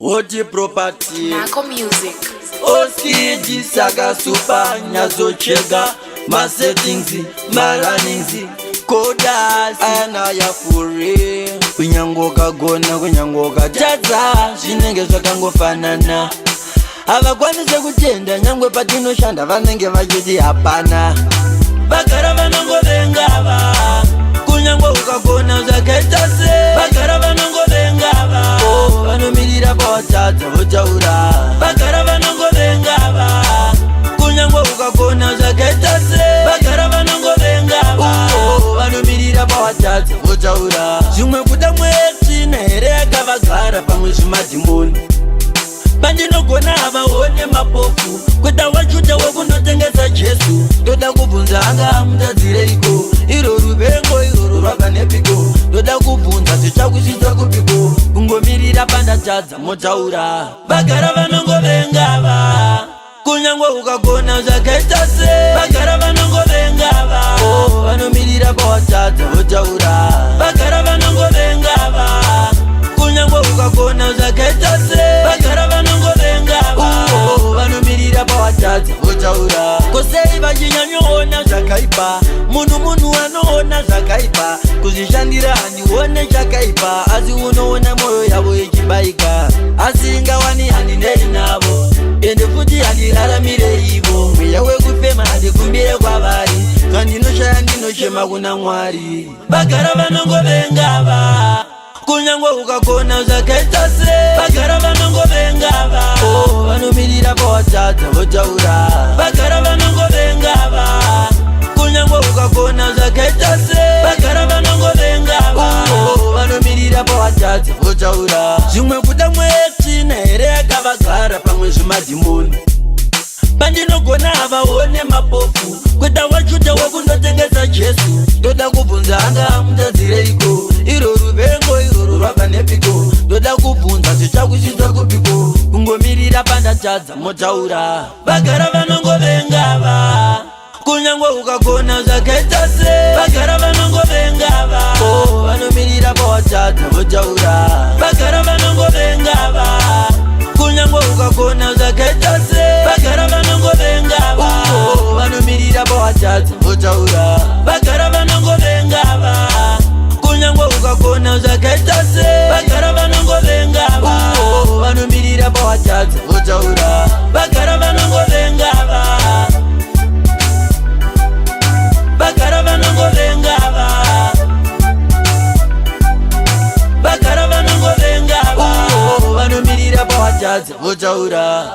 Hoti property. Nako Music. Oskid saka super nyatsocheka masettings, marunnings, kodas ana yafuri. Kunyange ukagona, kunyange ukatadza, zvinenge zvakangofanana. Havakwanise kutenda nyangwe patinoshanda, vanenge vachiti hapana. Vagara vanongovengava, kunyange ukagona zvakaita se. Vagara vanongovengava. Oh, vanomirira pawatadza votaura. Vagara vanongovengava, kunyange ukagona zvakaita se. Vagara vanongovengava. Oh, vanomirira pawatadza votaura. Zvimwe kuda mwetsvina here yakavagara, pamwe zvimadhimoni. Pandinogona havaone, mapofu. Kuda waJudha wekundotengesa Jesu. Ndoda kubvunza, anga amutadzireiko? Iro ruvengo iroro rwabva nepiko? Ndoda kubvunza, zvichakusvitsa kupiko kungomirira pandatadza motaura? Vagara vanongovengava, kunyange ukagona zvakaita se. Vagara vanongovengava. Oh, vanomirira pawatadza votaura. Vagara vanongovengava, kunyange ukagona zvakaita se. Vagara vanongovengava. Oh, vanomirira pawatadza votaura. Kosei vachinyanyoona zvakaipa? Munhu anoona zvakaipa, kuzvishandira handione chakaipa, asi unoona mwoyo yavo ichibaika. Asi ingawani handinei navo, ende futi handiraramire ivo. Mweya wekufema handikumbire kwavari, zvandinoshaya ndinochema kuna Mwari. Vagara vanongovengava, kunyange ukagona zvakaita se. Vagara vanongovengava. Oh, vanomirira pawatadza votaura. Vagara vanongovengava, kunyange ukagona zvakaita se. Vagara vanongovengava. Oh, vanomirira pawatadza votaura. Zvimwe kuda mwetsvina here yakavagara, pamwe zvimadhimoni. Pandinogona havaone, mapofu. Kuda waJudha wekundotengesa Jesu. Ndoda kubvunza, anga amutadzireiko? Iro ruvengo iroro rwabva nepiko? Ndoda kubvunza, zvichakusvitsa kupiko kungomirira pandatadza motaura? Vagara vanongovengava, kunyange ukagona zvakaita se. Vagara vanongovengava. Oh, vanomirira pawatadza votaura. Vagara vanongovengava, kunyange ukagona zvakaita se. Vagara vanongovengava. Oh, vanomirira pawatadza votaura. Vagara vanongovengava, kunyange ukagona zvakaita se. Vagara vanongovengava. Oh, vanomirira pawatadza votaura. Vagara vanongovengava. Vagara vanongovengava. Vagara vanongovengava. Oh, vanomirira pawatadza votaura.